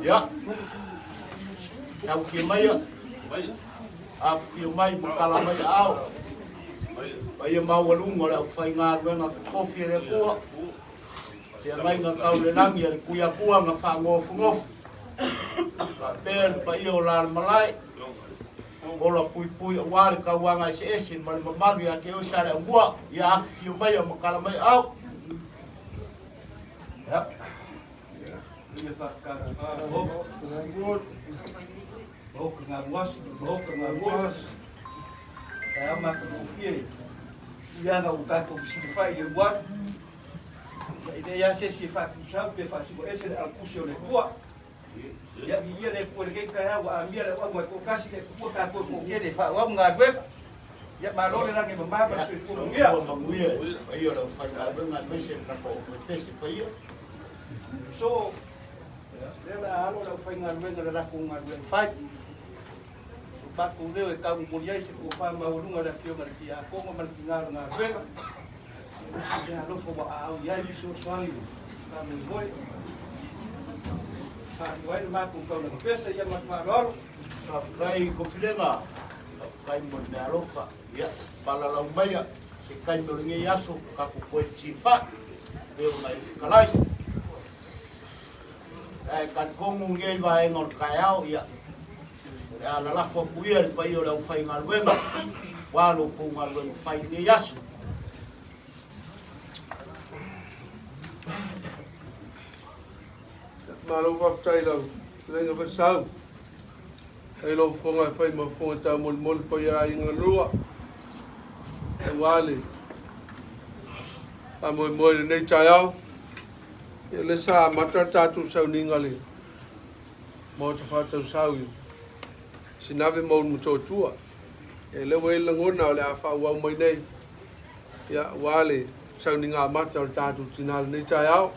Ia, tautia maia, afifio mai ma tala mai aao. Paia maualuga o le aufaigaluega totofi a le Atua, feagaiga tau le lagi a le Tuiatua na faanofonofu, faapea le paia o la le malae, ola puipui aua le tauaga eseese ma le mamalu ia te oe Saleaaumua, ia afifio maia ma tala mai aao. Ia ua tatou fesilafai i le uluai, ia e leai lava se isi e faatusau pe faasinoese le alapusi o le Atua. Ia viia le Atua i lenei taeao ua amia le auauna e toatasi le Atua tatou e toatele e faaauau galuega. Ia malo le lagi e mama ma le soifua manuia. Soifua manuia i le paia o le aufaigaluega aemaise le tatou aufaipese paia. So, lea o le a alo le aufaigaluega i le latou galuega fai. So matou leo e taumomoli ai se tofa maualuga i le Afioga i le Tiakono ma le Tina o le Galuega. Le alofa ua aao i ai fesoasoani le faamoemoe. Faaiu ai le matou taulaga pese ia ma le faaaloalo. Faafetai Kofilega, faafetai mo le meaalofa. Ia, palalau maia se taimi o lenei aso tatou toe fesilafai pei ona e fetalai. Ae talitonu lenei vaega o le taeao, ia, o le a lalafo atu ia i le paia o le aufaigaluega aua lo outou galuega fai i lenei aso. Malo faafetai i lau fetalaiga Faisau. Ai lou fofoga e fai ma fofoga taumolimoli paia aiga lua. Aua le faamoemoe i lenei taeao. Ia lea sa amata le tatou sauniga le Maota faatausau i Sinave ma Ulumotootua. Ia lea ua i ai le lagona o le a faaauau mai nei, ia, aua le sauniga amata o le tatou tina i lenei taeao.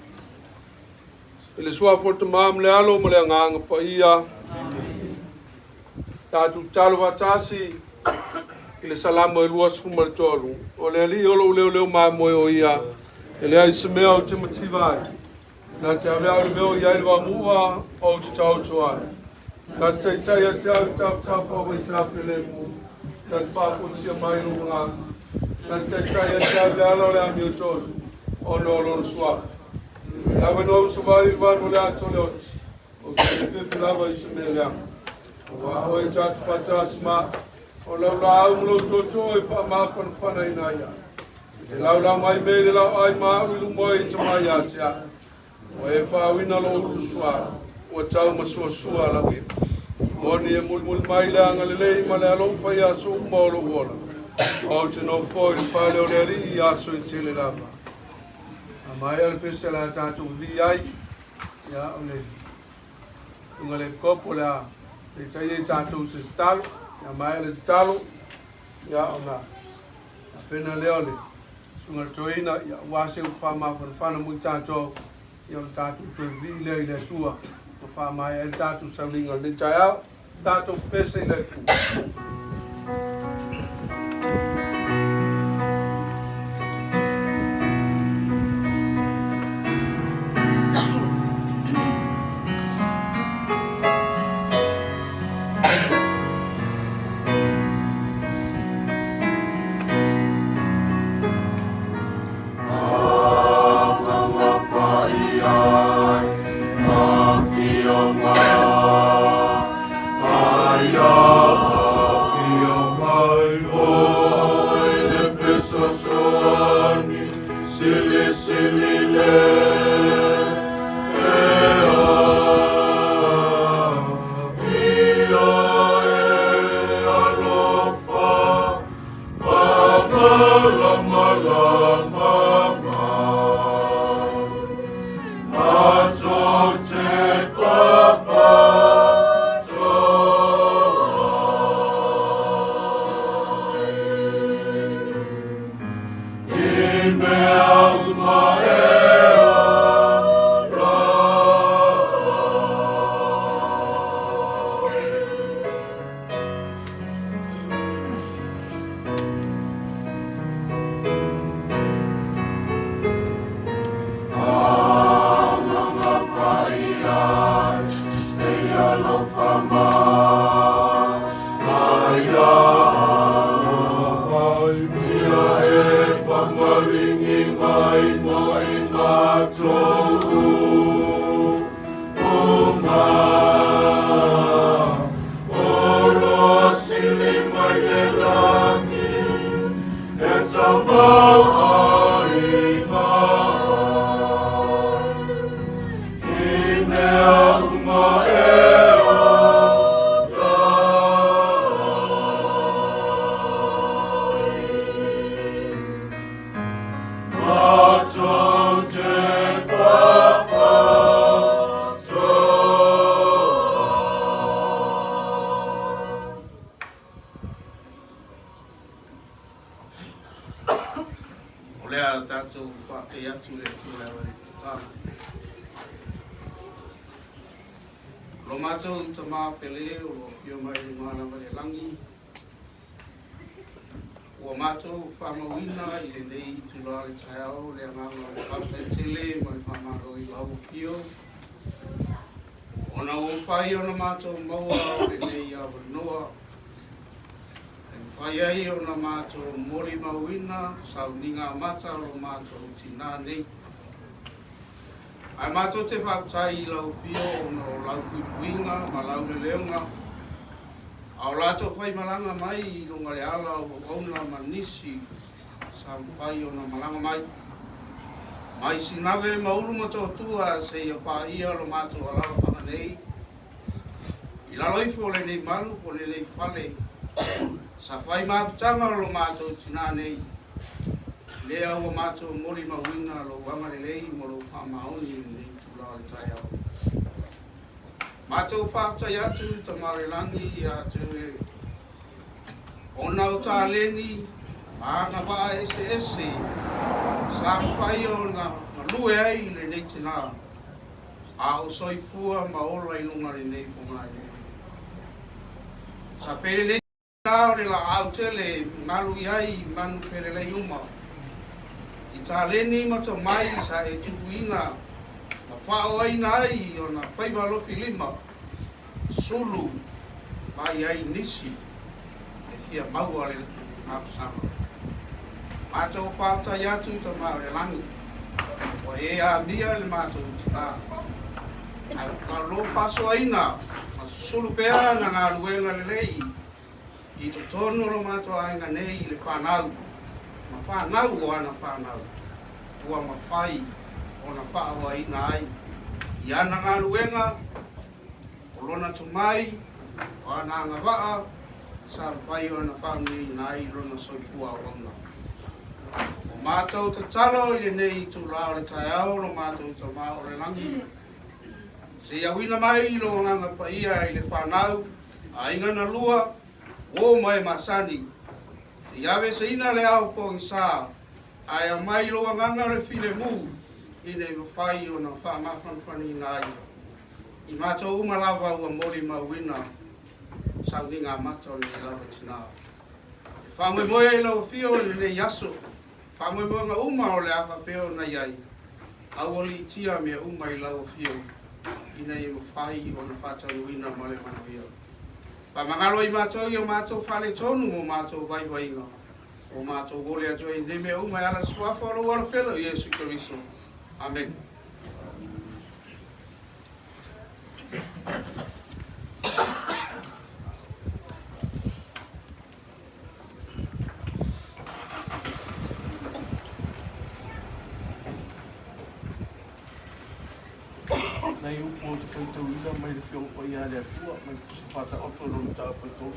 I le suafa o le Tama ma le Alo ma le Agaga Paia, tatou tatalo faatasi i le Salamo e 23, O le Alii o lou leoleo mamoe o ia, e leai se mea ou te mativa ai. Na te ave au i le mea o i ai le vaomuua, ou te taoto ai. Na te taitai ia te au i tafatafa o vaitafelemu, na te faafoisia mai lou agaga. Na te taitai ia te au i le ala o le amiotonu, ona o lona suafa. E lava no au savali i le vanu o le ata o le oti, ou te le fefe lava i se mea leaga. Aua oe ta te faatasi ma au, o lau laau ma lou tootoo e faamafanafanaina ai au. E laulau mai mea i le laoai ma au i luma i tama ia te au. Ua e faauina lou ulu suauu, ua tau ma suasua lau imu. Moni e mulimuli mai le agalelei ma le alofa i aso uma o lou ola. Ma ou te nofo i le fale o le Alii i aso e tele lava. A maea le pese o le a tatou vivii ai, ia, o le Susuga i le Epikopo o le a taitai ai tatou i se tatalo. Ia maea le tatalo, ia, ona tapena lea o le Susuga i le Toeaina, ia, aua se upu faamafanafana mo i tatou, ia, ona tatou toe vivii lea i le Atua ma faamaea ai le tatou sauniga o lenei taeao. Tatou pese i le Atua. O lea tatou faafetai atu i le Atua e ala i le tatalo. Lo matou Tama pele o lo o afio mai i luga lava i le lagi, ua matou faamauina i lenei itula o le taeao le agaga o le faafetai tele ma le faamalo i lau afio, ona ua mafai ona matou maua lenei avanoa e mafai ai ona matou molimauina sauniga amata o lo matou tinā nei. Ae matou te faafetai i lau afio ona o lau puipuiga ma lau leleoga, a o latou faimalaga mai i luga le ala o auauna ma nisi sa mafai ona malaga mai. Mai Sinave ma Ulu ma Toatua seia paia lo matou alaalafaga nei, I lalo ifo o lenei malu po o lenei fale, sa fai mafutaga o lo matou tinā nei, lea ua matou molimauina lou agalelei ma lou faamaoni i lenei itula o le taeao. Matou faafetai atu i Tama o le Lagi ia te oe, ona o taleni ma agavaa eseese sa mafai ona galue ai i lenei tinā. A o soifua ma ola i luga o lenei fogailele. Sa pei lenei tinā o le laau tele e malu i ai manu felelei uma. I taleni ma tomai sa e tuuina ma faaoaina ai ona faiva lofi lima, sulu mai ai nisi e fia maua le mafusaga. Matou faafetai atu i Tama o le Lagi, ua e amia le matou tina, ae ua lo faasoaina ma susulu pea ana galuega lelei i totonu o lo matou aiga nei i le fanau ma fanau o ana fanau, ua mafai ona faaoaina ai i ana galuega, o lona tomai, o ana agavaa, sa mafai ona faamanuiaina ai lona soifua auauna. O matou tatalo i lenei itula o le taeao lo matou Tama o le Lagi, se i auina mai lo Agaga Paia i le fanau, aiga na lua, uo ma e masani, se i aveeseina le ao pogisa, ae aumai lou Agaga o le filemu, ina ia mafai ona faamafanafanaina ai i matou uma lava ua molimauina sauniga amata o lenei lava tinā. E faamoemoe ai lau Afio i lenei aso, faamoemoega uma o le a faapea ona i ai, aualiitia mea uma i lau Afio ina ia mafai ona faataunuuina ma le manuia. Faamagalo ai matou i o matou faaletonu ma o matou vaivaiga, ua matou ole atu ai i nei mea uma e ala i le Suafa o lou Alofele o Iesu Keriso. Amene. Nai upu ou te faitauina mai le Afioga Paia a le Atua, mai le Tusi Faataoto i lona mataupu e 31.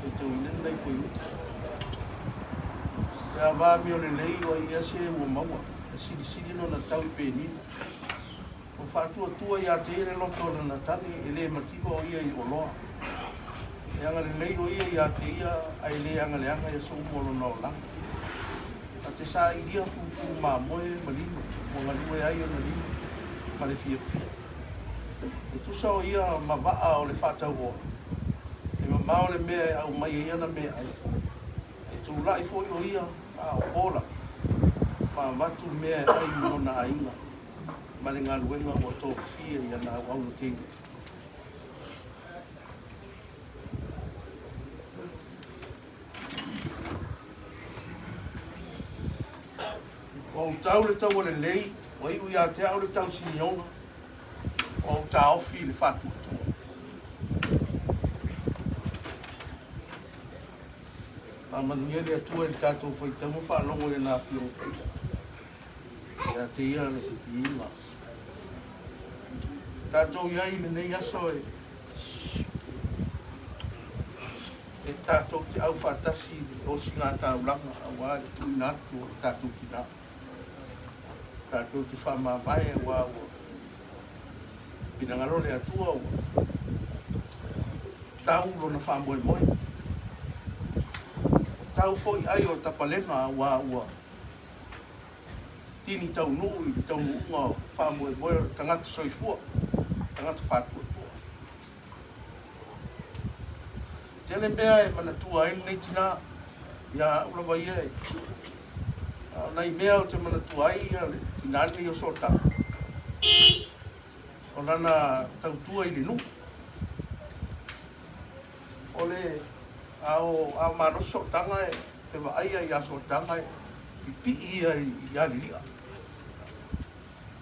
Faitauina lenei foi upu. Pe a va amio lelei o ai ea se ua maua, e silisili lona tau i penina. Ua faatuatua ia te ia le loto o lana tane, e le mativa o ia i oloa. E agalelei o ia ia te ia, ae le agaleaga i aso uma o lona olaga. Na te sailia fufu mamoe ma lino, ua galue ai ona lima ma le fiafia. E tusa o ia ma vaa o le faatauoa, e mamao le mea e aumai ai ana meaai. E tulai foi o ia a o pola ma avatu mea e ai i lona aiga ma le galuega ua tofia i ana auauna teine. Ua ou tau le taua lelei, ua iu ia te au le tau Simioga, ua ou taofi i le faatuatua. Faamanuia le Atua i le tatou faitauga faalogo i ana Afioga Paia. Ia te Ia le viiga. Tatou i ai i lenei aso e e tatou te au faatasi i le osigataulaga aua le tuuina atu o le tatou tinā. Tatou te faamavae aua ua finagalo le Atua ua tau lona faamoemoe. tatau foi ai o le tapalega aua ua tini taunuu i le taunuuga o faamoemoe o le tagata soifua, tagata faatuatua. Tele mea e manatua ai lenei tina ia au lava ia e a o nai mea ou te manatua ai ia le tina lenei o Sootaga, o lana tautua i le nuu. O le a o a o malosi Sootaga e te vaaia ia Sootaga e pipii ia ia Lili'a.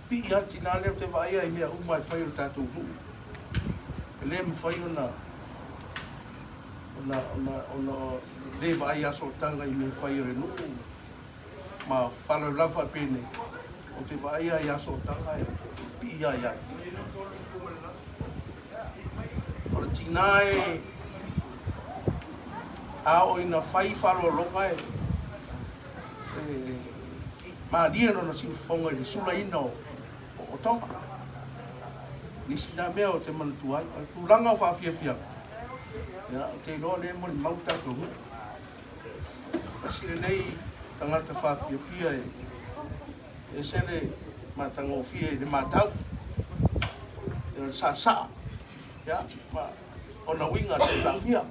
Pipii lava le tina lea ou te vaaia i mea uma e fai o le tatou nuu. E le mafai ona ona ona ona le vaai ia Sootaga i mea e fai a le nuu ma faalavelave faapenei. Ou te vaaia ia Sootaga e pipii lava ia ia. O le tina e a oo ina fai faaaloaloga e malie lona siufofoga i le sulaina o otoga. Nisi na mea ou te manatua ai. O le tulaga o faafiafiaga, ia, ou te iloa o lea e molimau le tatou nuu. Tasi lenei tagata faafiafia e ese le matagofie i le matau, ia, le saasaa, ia, ma ona uiga tautaafia.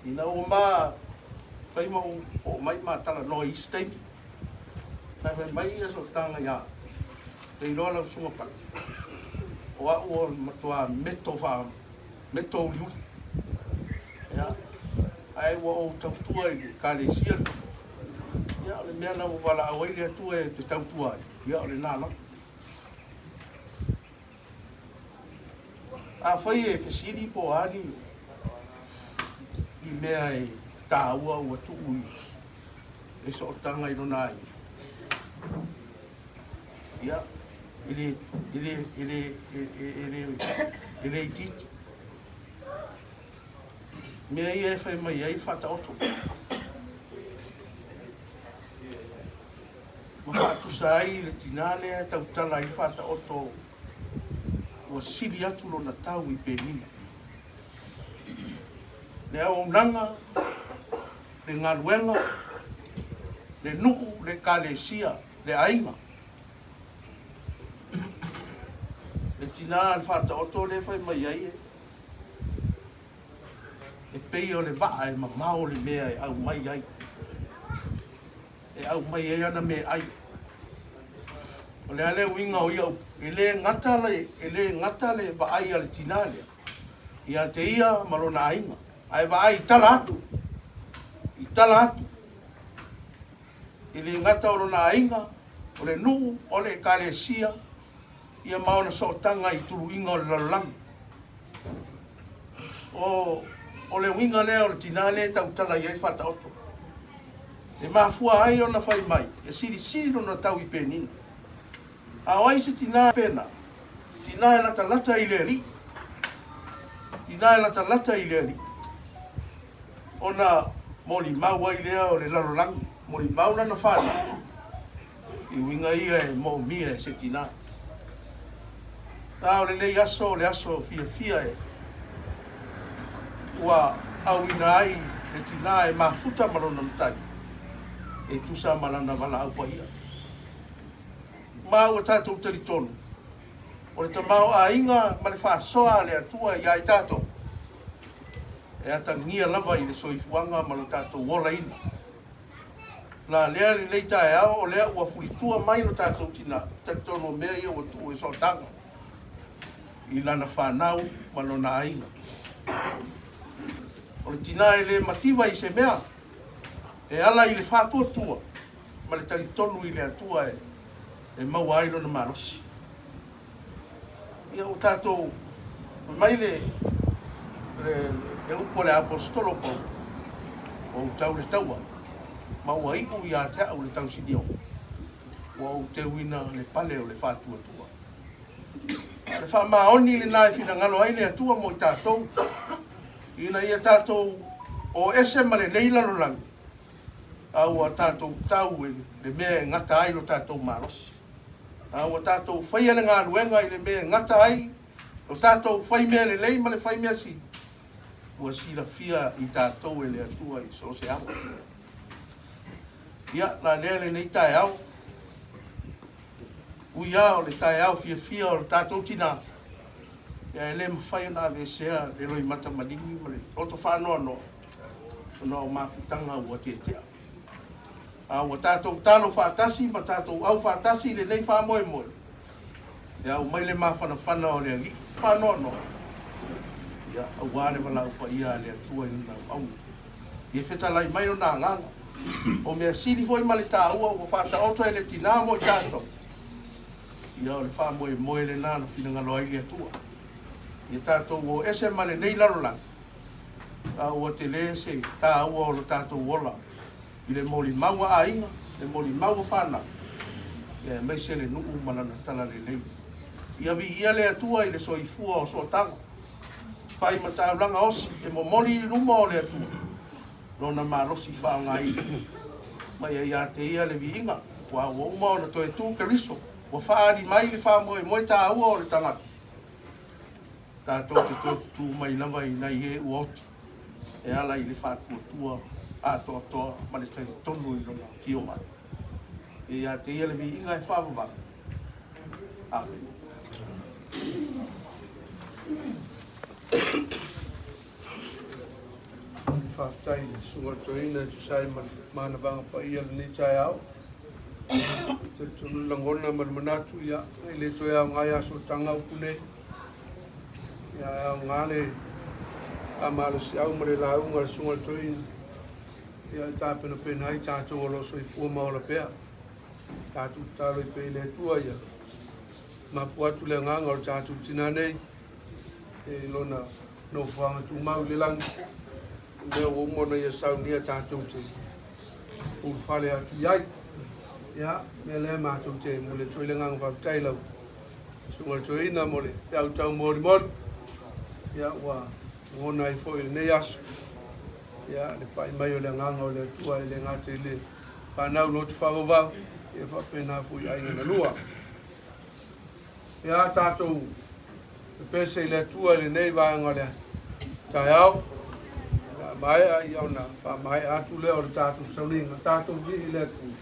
Ina ua ma fai ma ou oo mai ma talanoa i isi taimi, ae fai mai ia Sootaga ia te iloa lau Susuga Pale, o au o le matua meto faa meto uliuli. Ia, ae ua ou tautua i le Ekalesia lenei. Ia, o le mea na ua valaau ai le Atua e te tautua ai, ia o lena lava. Afai e fesili po o a ni mea e taua ua tuu e sootaga i lona aiga, ia, e le, e le, e le, e le, e le itiiti. Mea ia e fai mai ai faataoto. Ma faatusa ai le tinā lea e tautala ai Faataoto ua sili atu lona tau i Penina. Le auaunaga, le galuega, le nuu, le ekalesia, le aiga. Le tinā a le Faataoto lea e fai mai ai e pei o le vaa e mamao le mea e aumai ai. E aumai ai ana meaai. O le a le uiga o ia upu? E le gata le, e le gata le vaai a le tinā lea ia te ia ma lona aiga, ae vaai i tala atu, i tala atu. E le gata o lona aiga, o le nuu, o le ekalesia, ia ma ona sootaga i tuluiga o le lalolagi. O, o le uiga lea o le tinā lea e tautala i ai Faataoto. E mafua ai ona fai mai, e silisili lona tau i Penina. A o ai se tinā pena? Tinā e latalata i le Alii. Tinā e latalata i le Alii. Ona molimau ai lea o le lalolagi, molimau lana fanau, i uiga ia e moomia e se tinā. A o lenei aso o le aso fiafia e ua auina ai le tinā e mafuta ma lona matai e tusa ma lana valaau paia. Ma ua tatou talitonu, o le tamaoaiga ma le faasoa a le Atua iā i tatou, e atagia lava i le soifuaga ma lo tatou olaina. La lea lenei taeao o lea ua fulitua mai lo tatou tina, talitonu o mea ia ua tuu e sootaga i lana fanau ma lona aiga. O le tina e le mativa i se mea, e ala i le faatuatua ma le talitonu i le Atua e maua ai lona malosi. Ia ua tatou fai mai le, le, le upu a le Aposetolo Paulo, ua ou tau le taua, ma ua iu ia te au le tausinio, ua ou teuina le pale o le faatuatua. O le faamaoni lena e finagalo ai le Atua mo i tatou, ina ia tatou o ese ma lenei lalolagi, a ua tatou tau i le mea e gata ai lo tatou malosi. A ua tatou faia le galuega i le mea e gata ai lo tatou fai mea lelei ma le fai mea sili, Ua silafia i tatou e le Atua i so o se awa. Ia, la lea lenei taeao, ui lava o le taeao fiafia o le tatou tinā, ia e le mafai ona aveesea le loimata maligi ma le loto faanoanoa ona o mafutaga ua tietea. A ua tatou talo faatasi ma tatou au faatasi i lenei faamoemoe, e aumai le mafanafana o le Alii faanoanoa, ia, aua le valaau paia a le Atua i Lana auauna. Ia fetalai mai Lona Agaga. O mea sili foi ma le taua ua faataoto e le tinā mo i tatou, ia o le faamoemoe lena na finagalo ai le Atua. Ia tatou o ese ma lenei lalolagi, a ua tele se taua o lo tatou ola i le molimau a aiga, le molimau a fanau, aemaise le nuu ma lana talalelei. Ia viia le Atua i le soifua o sootaga, fai ma taulaga osi e momoli i luma o le Atua lona malosi faaaogaina. Ma ia ia te ia le viiga, aua ua uma ona toe tu Keriso, ua faaali mai le faamoemoe taua o le tagata. Tatou te toe tutū mai lava i nai e ua oti e ala i le faatuatua atoatoa ma le talitonu i Lona afio mai. Ia ia te Ia le viiga e faavavau. Amene. Faafetai i le Susuga i le Toeaina e tusa ai ma le manavaga paia i lenei taeao. E talitonu le lagona ma le manatu, ia, e le toe aoga i asotaga upu nei. Ia, e aoga le faamalosiau ma le lauga a le Susuga i le Toeaina, ia, e tapenapena ai tatou o lo o soifua ma ola pea. Tatou tatalo ai pea i le Atua, ia mapu atu le agaga o le tatou tinā nei i lona nofoaga tumau i le lagi, i mea ua uma ona ia saunia tatou te ulufale atu i ai. Ia, mea lea matou te momoli atu ai le agaga faafetai i lau Susuga i le Toeaina mo le feau taumolimoli. Ia, ua lagona ai foi i lenei aso, ia, le pai mai o le agaga o le Atua e le gata i le fanau loto faavauvau, ia faapena foi i aiga na lua. Ia, tatou pepese i le Atua i lenei vaega o le taeao. Ia maea ia ona faamaea atu lea o le tatou sauniga. Tatou vii i le Atua.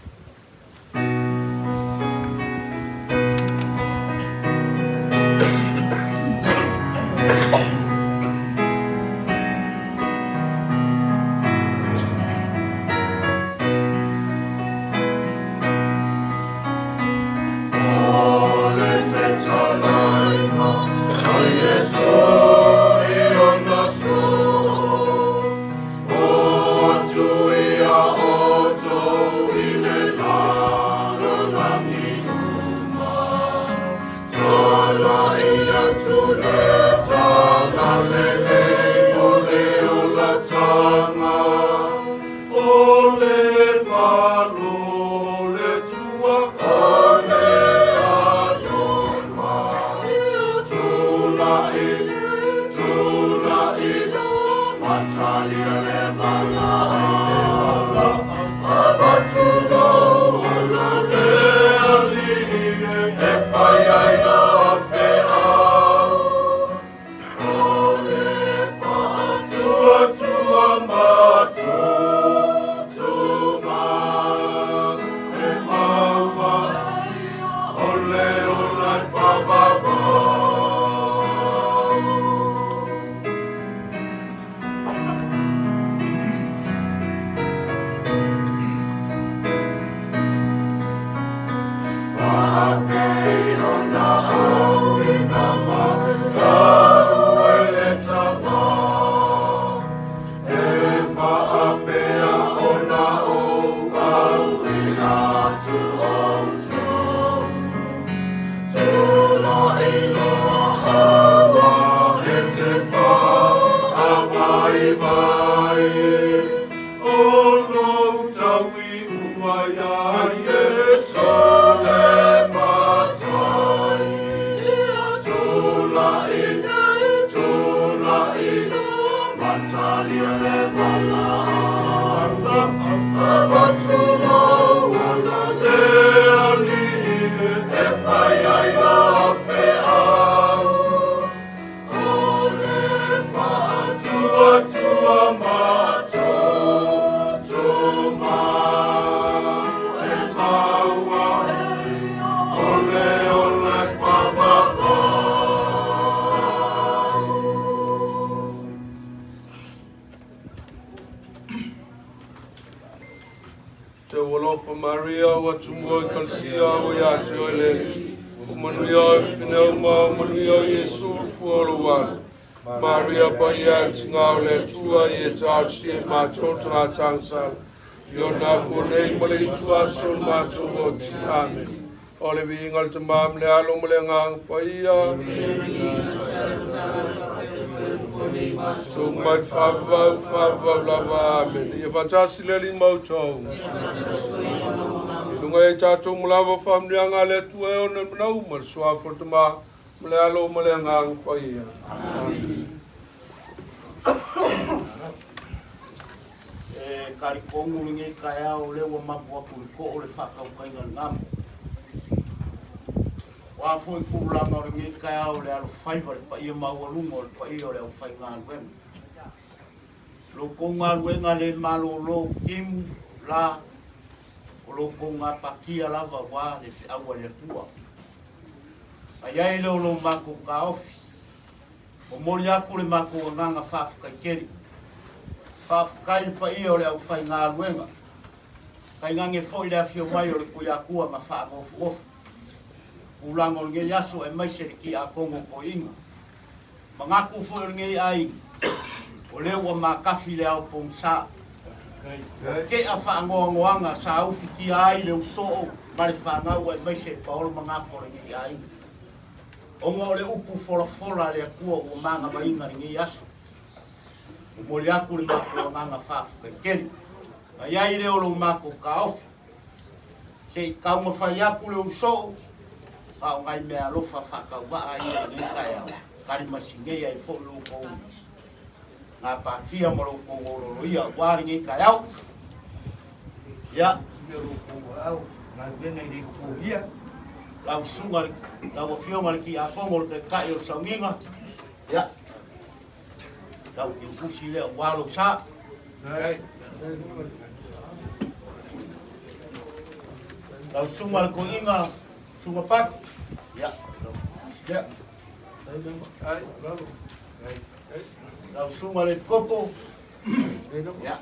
Alofa Maria, ua tumua i Ekalesia ua ia te oe le Alii. Ua manuia oe fafine uma, ua manuia o Iesu le fua o lou alo. Maria Paia e le Tigā o le Atua, ia e talosia i matou tagata agasala, i ona afua nei ma le itu aso o le matou oti. Amene. O le viiga o le Tamā ma le Alo ma le Agaga Paia. Tung mai faavavau, faavavau lava. Amene. Ia faatasi le Alii ma outou. I luga i tatou malava faamanuiaga a le Atua e ona i mana uma, le Suafa o le Tamā, ma le Alo ma le Agaga Paia. Amene. E talitonu lenei taeao o lea ua mapu atu i le too le faatautaiga i le gamo. O a foi tulaga o lenei taeao i le alofaiva i le paia maualuga o le paia o le aufaigaluega. Lo outou galuega le malolo timu la o lo outou gapatia lava aua le feau a le Atua. Na i ai lea o lo matou taofi. Momoli atu le matou agaga faafetai tele. Faafetai i le paia o le aufaigaluega, tainane foi le afio mai o le Tuiatua na faanofonofo tulaga o lenei aso aemaise le Tiakono Toeaina. Manatu foi o lenei aiga, o lea ua matafi le ao pogisa. Ua tea faanoanoaga sa ufitia ai le usoo ma le fanau aemaise paolo ma gafa o lenei aiga. Ona o le upu folafola a le Atua ua magavaina i lenei aso, momoli atu le matou agaga faafetai tele. Na i ai lea o lo matou taofi, se i taumafai atu le usoo, a o nai meaalofa faatauvaa ia i lenei taeao, talimasinei ai foi lo outou gapatia ma lo outou ololoia aua lenei taeao. Ia, Ia lo outou aao, galuega e le totogia. Lau susuga, lau Afioga i le Tiakono o le Taitai o le Sauniga, ia, lau tiufusi lea aua lou sa. Lau susuga i le Toeaina, Susuga Paki, ia, lau tiufusi lea. Lau susuga i le Epikopo, ia,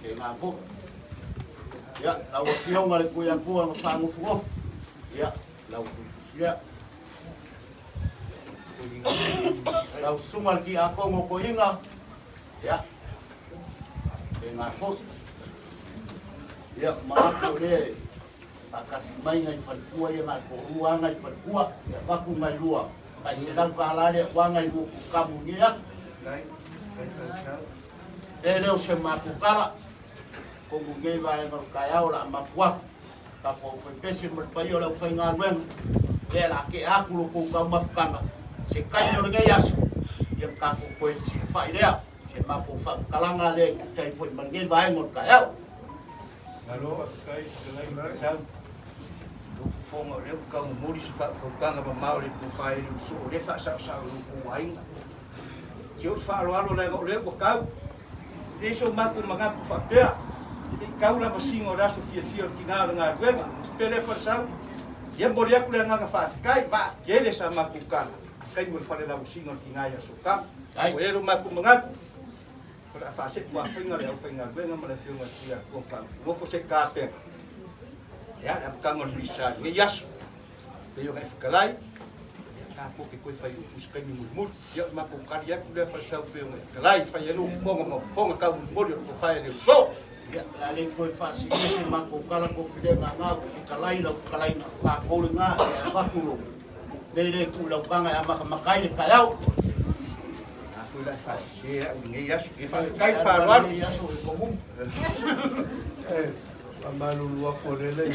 tēnā foi. Ia, lau Afioga i le Tuiatua na faanofonofo, ia, lau tiufusi lea. Lau susuga i le Tiakono Toeaina, ia, tēnā foi. Ia, manatu o lea e faatasi mai nai faletua ia, na o le toalua lava nai faletua, e avatu nai lua tai $100 lea aua nai lua pukamu i lenei aso. E le o se matou tala, atonu i lenei vaega o le taeao o le a mapu atu tatou aufaipese ma le paia o le aufaigaluega, lea o le a tea atu lo outou taumafataga se taimi o lenei aso, ia ma tatou toe fesilafai lea i se matou faamatalaga lea e tusa ai foi ma lenei vaega o le taeao. Malo faafetai fetalai ma sau. Lou fofoga o lea ua tau momoli se faautautaga mamao i le itupa e le usoo o lea faasaosao i lo outou aiga. Se o le faaaloalo leaga o lea ua tau. E leai so matou manatu faapea, e le i tau lava sina o le aso fiafia o le tina o le galuega. Pe le falesau, ia momoli atu le agaga faafetai, vaa tele sa matou tala, taimi o le falelauasiga o le tina ia Sokama. Ua i ai lo matou manatu, o le a faase'u afaiga le aufaigaluega ma le Afioga i le Tuiatua Faaluafuluafo se i tapena ia le amataga o le misa i lenei aso. Pei ona e fetalai, ia tatou te toe fai upu i se taimi mulimuli. Ia o le matou tali atu lea falesau pei ona e fetalai, fai ai lou fofoga ma fofoga taumolimoli o le tofa e le uso. Ia, o le a le toe faasilia se matou tala tofilega na ua fetalai lau fetalaiga, o tatou lena e avatu lo mea lea e tuu i lau taga e amatamata ai le taeao. Tatou la e faasese au i lenei aso. Ia faafetai le faaaloalo. Lenei aso e tomumu. E faamalulu atu o lea le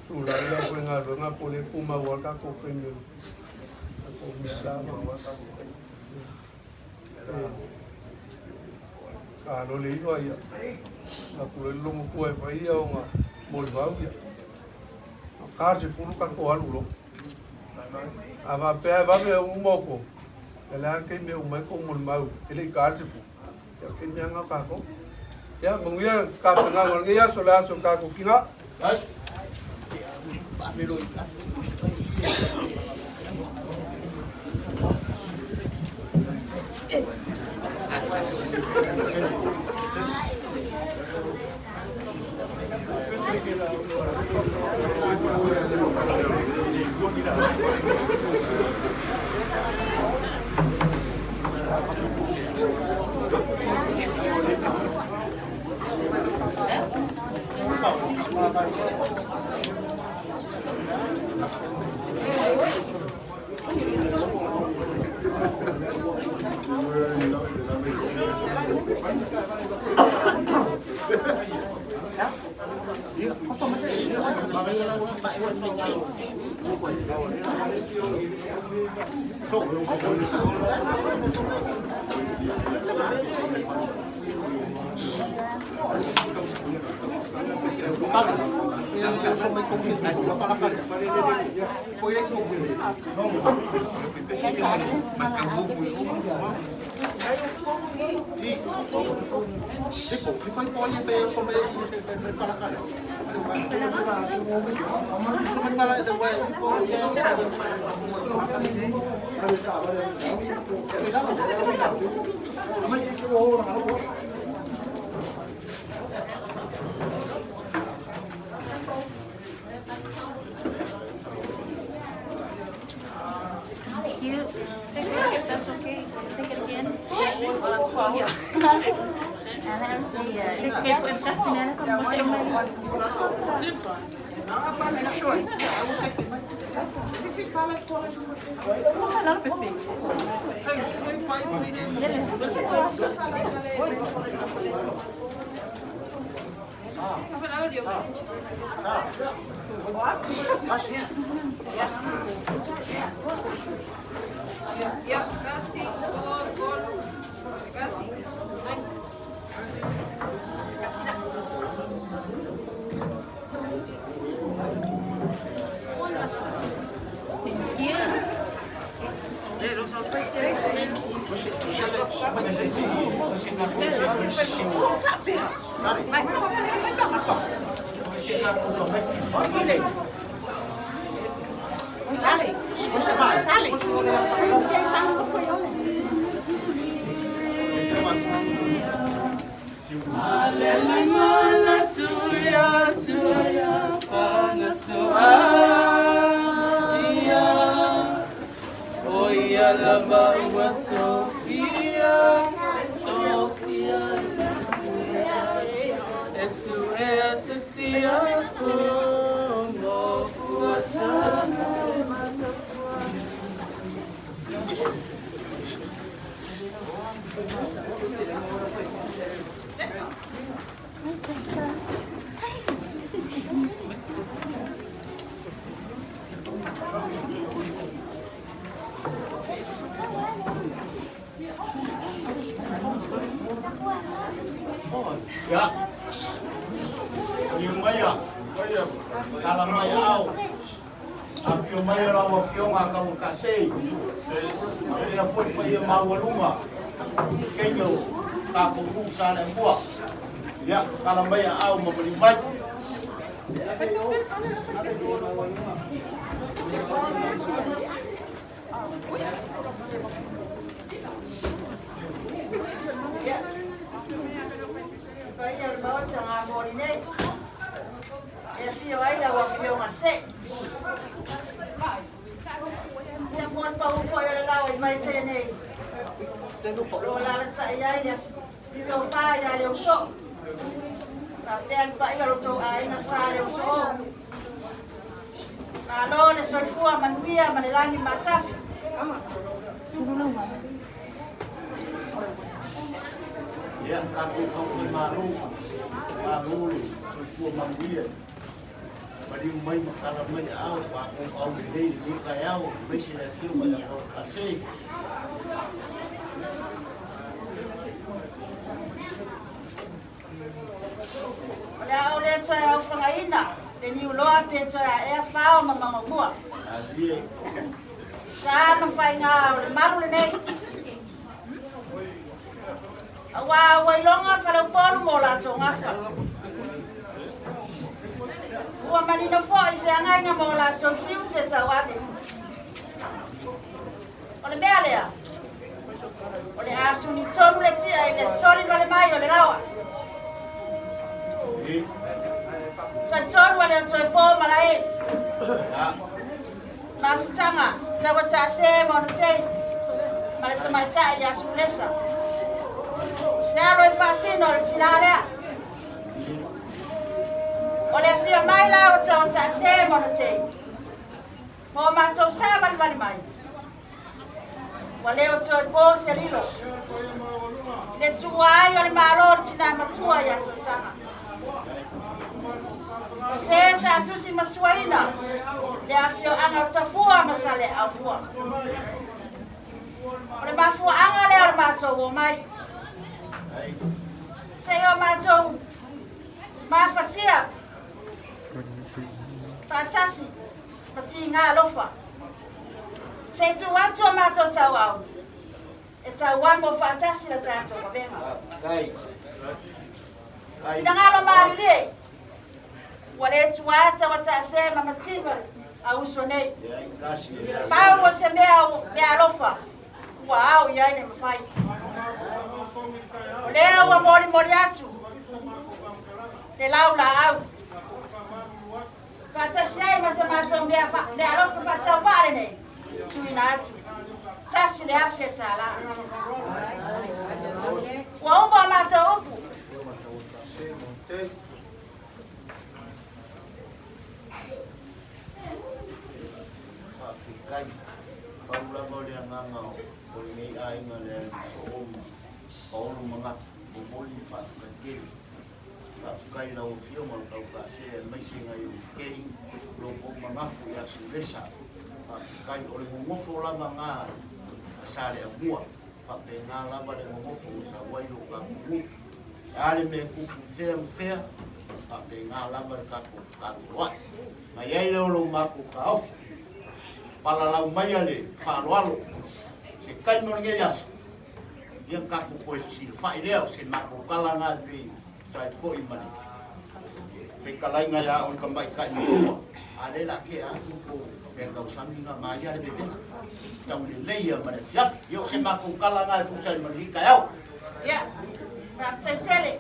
tulai le aufaigaluega po o le pumau lava le tatou taimi o le tatou misa. E alo le iva ia. Atu le logo tua e fai ia ona molimau ia. Ka se fulu tatou alu loa. A faapea e vave uma outou, ia le a le taimi e uma ai tou molimau e le i ta le 10. Ia o le taimi lava lena o tatou. Ia manuia tapenaga o lenei aso, le aso o tatou tina. Thank you. If that's okay, take it again. While I'm still here. Thank you. Ia. Liu mai ia. Tala mai aao. Afio mai lau Afioga Kauakasei. Faapea foi paia maualuga Kenya o tatou nuu sa le Atua. Ia, tala mai aao ma maliu mai. Ia, paia o le Maota Gamoli nei, e afio ai lau Afioga Se'i. Ia mo le pau foi o le lao i mai nei. O lo o alaalatai ai le tofa ia le uso. Faapea le paia o lo outou aiga sa le uso. Malo le soifua manuia ma le lagi matafi. Ia, tatou taufai malo, malo le soifua manuia. Maliu mai ma tala mai aao, tatou aulelei i lenei taeao, aemaise le Afioga ia Kauakasei. O le a ou le toe aofagaina le niuloa pe toe aea fao ma magomua. Alie. Sa ma faiga o le malu lenei. Aua ua iloga faleupolu mo latou gafa. Ua manino foi feagaiga mo latou tiute tauave. O le mea lea, o le a suni tonu le tia i le soli vale mai o le laoa. Talitonu ua le o toe po malae. Mafutaga tau ata se ma ona tei ma le tamaitai ia Sulesa. Se alo e faasino le tinā lea. O le afio mai la o tau ata se ma ona tei. Ma o matou savalivali mai. Ua le o toe po se lilo. le tuua ai o le Malo o le Tinā Matua ia Sootaga. O se sa tusi matuaina le afioaga o Tafua ma Saleaaumua. O le mafuaaga lea o le matou omai. Seia o matou mafatia faatasi ma tiga alofa. Se i tuu atu o matou tauau e tauamo faatasi la tatou avega. Finagalo malilie, ua le tuata ua taase ma mativa a uso nei. Pau o se mea mea alofa ua ao i ai le mafai. O lea ua molimoli atu le laulaau faatasi ai ma se matou mea mea alofa faatauvaa lenei tuuina atu $1,000. Ua uma a matou upu. Faafetai. Pau lava o le agaga o lenei aiga le Soo ma Paolo Magafa, momoli le faafetai tele. Faafetai i lau Afioga o le Taufaasea aemaise nai ou kei lo kou magafu ia Sulesa. Faafetai o le gogofo lava na a Saleaaumua. Faapena lava le gogofo ua sau ai lo tatou nuu. E a le mea tupu i fea ma fea, faapena lava le tatou fetaloloai. Na i ai lea o lo matou taofi, palalau maia le faaaloalo, se taimi o lenei aso, ia na tatou toe fesilafai lea, o se matou tala na e pei sa ai foi ma le fetalaiga ia oe tamaitai matua, a lea la tea atu po mea tausami na maia le vevela. Tau lelei ia ma le afiafi. Ia o se matou tala na e tusa ai ma lenei taeao. Ia, faafetai tele.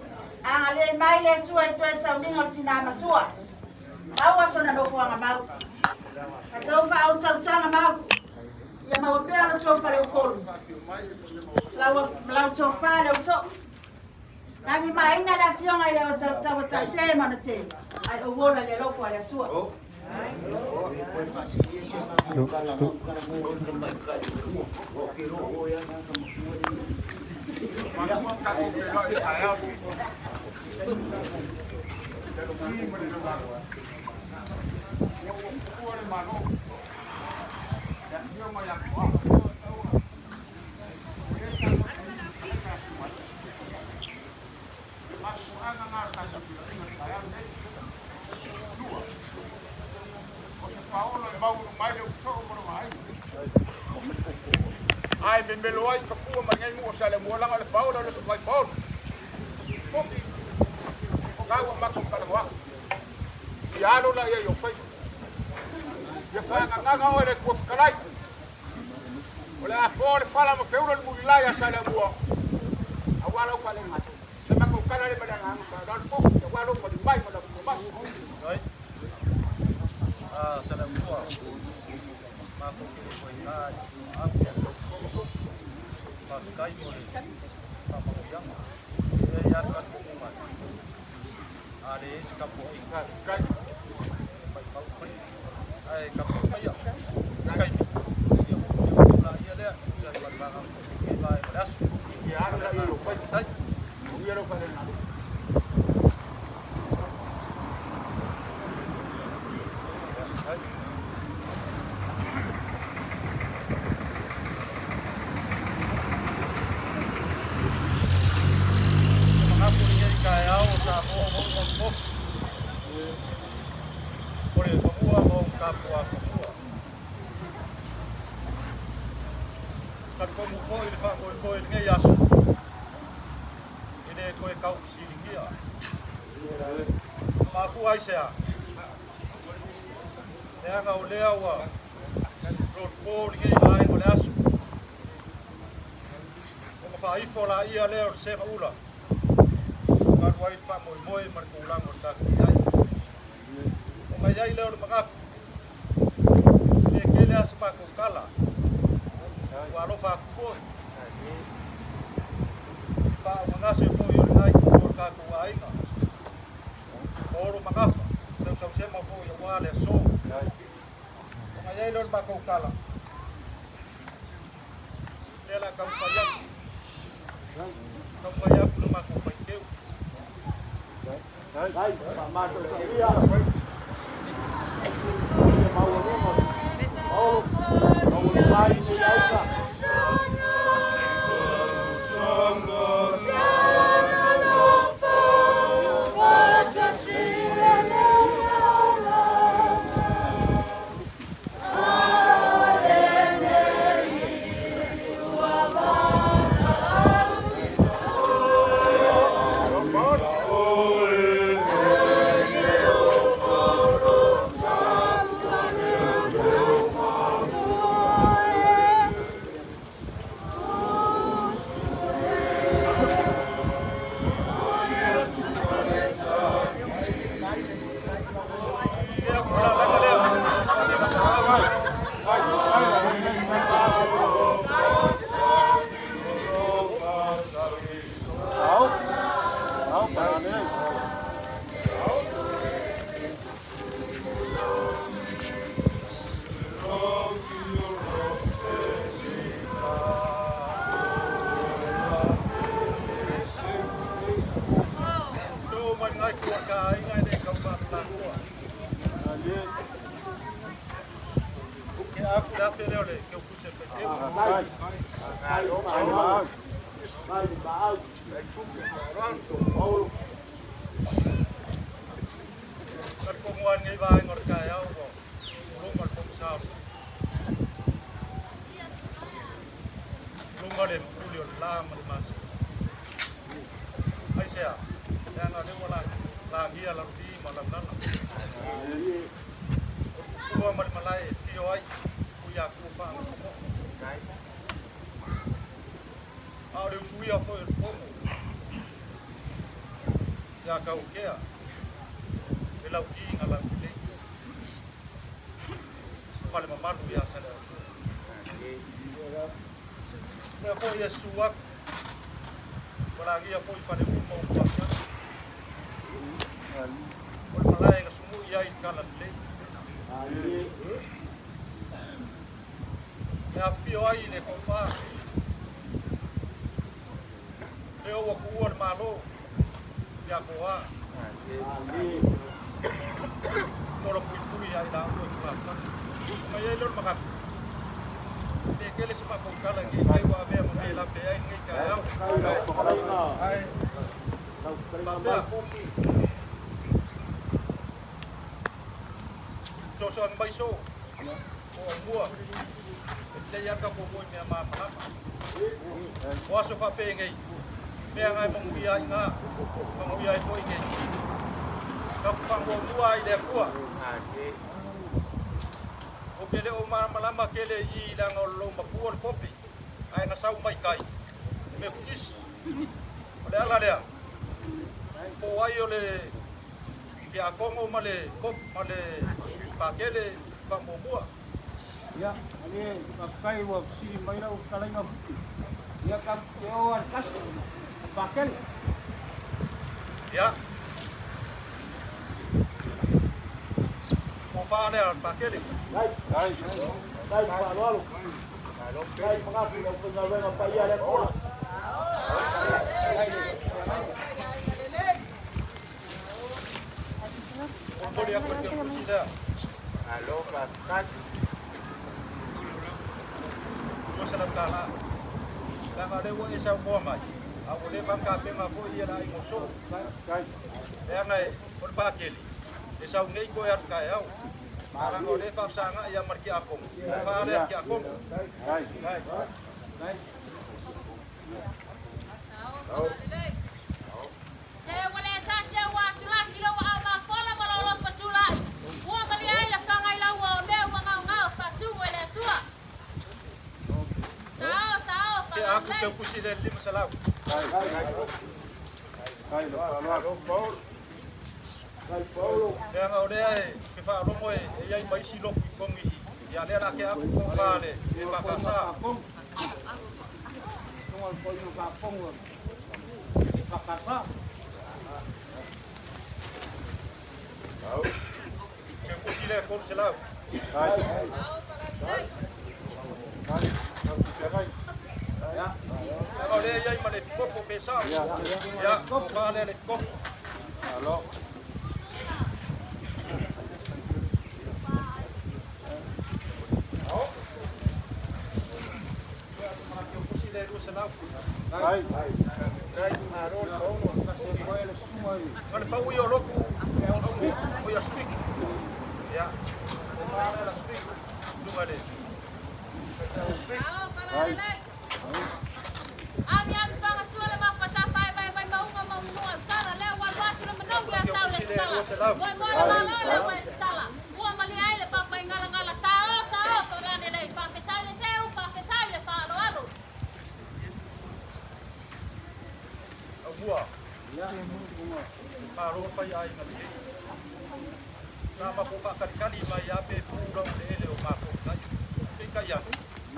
Agalelei mai le Atua i toe sauniga o le tinā matua. Maua sona nofoaga mau. A tou faautautaga mau. Ia maua pea lo tou faleupolu. Lau, lau tofa le usoo. Lagi maina le afioga ia o Tauatase ma ona te. Ai o ola i le alofa o le Atua. Ae memelo ai ka fua ma lenei nuu o Salemuola o le paolo le mai paolo. Poki o gaua matou talanoaga. Ia alo la ia i ou faiva. Ia faagagaga oe le Atua fetalai. O le a po le fala ma feula le mulilai a Salemuoa. Aua lau faalegato. Se matou tala le ma le agaga faaaloalo poki aua lou maliu mai ma lau mai. Salemuoa, matou te le koe i Faafetai mo le faamanuiaga. E i ai lava le talitonuga, a leai se tapuaiga, e maumau faiva. Ae tapuai maia se taimi, ia ona ou laia lea, e tusa ai ma le vagana foi o lenei vaega o le aso. Ma le agaga faafetai. Manatu i lenei taeao o Samoa ua uma ona tofi o le fanua ma ona tapuafanua. Talitonu foi le faamoemoe i lenei aso e le toe tau fesiligia. Mafua ai se a? Leaga o lea ua lolopo lenei vaega o le aso. Ona faaifo laia lea o le sega ula, alu ai le faamoemoe ma le tulaga o le tatou i ai. Ona i ai lea o le manatu, e le tele lava se matou tala, ua alofa atu foi i le faaaaogagase foi o lena itu o le tatou aiga. Olo ma Gafa, sausausema foi aua le aso. Ona i ai lea o le matou tala, lea o le a taumafai atu. Taumai atu le matou faiteu. Ai, faamasoasoaia. Ia maualuga. Paolo, maualuga ai nei aiga. Ia kulalaga lea. To mai ngai kua ka aiga e le kau whāpākua. Ke aku le afe leo le keu kuse whaiteu. Ai, ai, ai. Ai, maau. Paolo. Kar ko mua nei vaenga o le taeao o luga o le pogisa o luga o le mapuli o le la ma le masina. Aisea, leaga o lea ua lagia laloli ma laulala. O le pupua ma le malae e fio ai ui akua faagofogo'o. A o le usuia foi o le fono ia kauakea le laukiga laulelei ma le mamalu ia Saleaumua. Lea foi e susu atu ua lagia foi Faleu ma Umuafiafi. O le malae na sumu'i ai i le talalelei. E afifio ai le toafa. Lea ua tuua le Malo ia Toa. Tola puipui ia i laua i tulafale. Ona i ai lea o le manatu, e le tele se matou tala i lenei mea ua avea ma mea e lavea ai lenei taeao. Ae faapea, fesoasoani mai so o Aumua, e lelei lava le tatou o i mea malamalama. O aso faapenei, mea na e manuia ai ina, manuia ai foi nei. Tatou faamuamua ai i le Atua. Ou te le o malamalama tele i i leaga o le loomatua o le kopi, ae na sau mai tai, le Metotisi. O le ala lea, po o ai o le tiakono ma le kop ma le pakele faamuamua. Ia, malie, faafetai ua fesili mai lau fetalaiga Futi. Ia, tatou te o lava i le tasi, le Pakele. Ia. Tofa lea o le Pakele. Ai, ai, faaaloalo. Ai, manatu i le aufaigaluega paia a le Atua. Momoli atu e le Keokusi lea. $200. Leaga o lea ua e saunoa mai, a ua leva ona tapena foi ia le aiga o Soo. Leaga o le Pakele, e sau nei toe alu taeao. Ae leaga o lea e faafesagai lava ma le tiakono, tofa lea le tiakono. Se ua le tasi au ua tulasi lo ua au mafola ma lo lofa tulai. Ua malia ai le faga i lau o mea ua gaogao faatumu e le Atua. Sao, sao, Ke aku fagalelei. Keokusi lea i le 500. Leaga o lea e ke faalogo e i ai ma isi lotu i totonu i i. Ia lea la ke aku tofa le EFKS. Tonga o le toeaina faaponu EFKS. Keokusi lea 300. Sao, fagalelei. Ia. O lea iai ma le pikopo pe sao. Ia, tofa lea le pikopo. Malo. O le pau ia o loku o ia speak. Ia, tofa lea la speak. Lunga le. Sao falalelei. Ami ami fagatua le mafasafa e vaivai mauga ma unuga sala lea ua alu atu le manogi a sau le tatala. Moemoe le malo lea ua e tatala. Ua malie ai le papaigalagala sao sao falalelei. Faafetai le teu, faafetai le faaaloalo. Aumua. Malo fai aiga lelei. Sa matou faakalikali mai lava pe pu laueleele o matou tai. Peitai ane,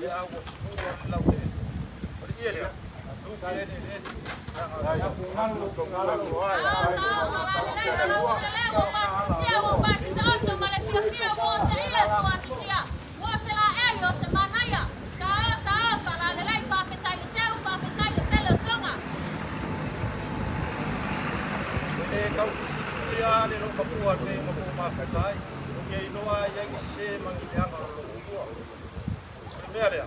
ia ua pu lava le laueleele. O le ie lea, lupe eleele. Sao sao falalelei le laueleele ua patipatia ua patitaoto ma le fiafia ua oteia e fuatitia. Ua se laei o se manaia. Sao sao falalelei. Faafetai le teu, faafetai le pele o Toga. E le tau fesiligia le loomatua nei ma kou mafuta ai, ou te iloa e i ai ni sesē ma ni leaga o lou matua. O le mea lea,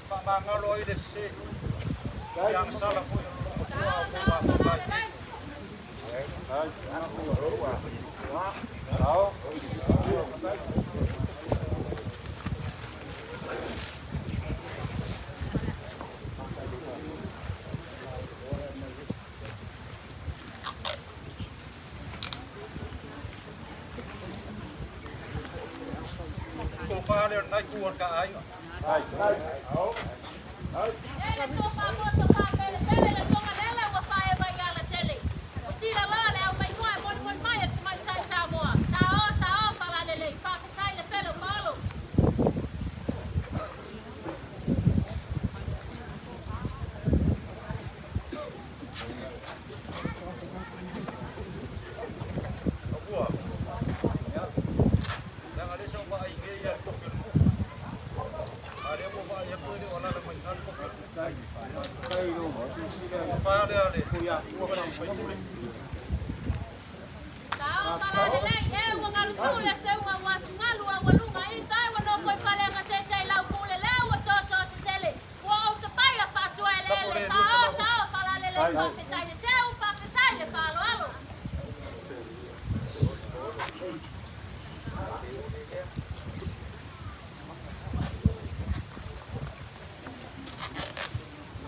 faamagalo ai le sesē, i agasala foi o le loomatua Sao o kou sao mafuta ai. falalelei. Tofa lea o lenai tu o le ta aiga. E le tofa poto faapelepele le togalele ua faaeva i alatele. O sila loa le aumaimoa e molimoli mai e tamaitai Samoa. Sao sao falalelei. Faafetai le pele o Paolo. Aumua, leaga o lea sa ou vaai nei ia le tofi o le nuu. A o lea ua ou vaai atu e le o alaala mai i ina le tofi o le nuu. Tofa lea le suafa o le sui usufono. Sao falalelei e ua galutu le seuga ua asugalu aualuga i tai ua nofo i faleaga tete i lau pule lea ua toto tetele. Ua ou sapaia faatua Lafo eleele. le Sao 200. sao falalelei. Faafetai le teu, faafetai le faaaloalo.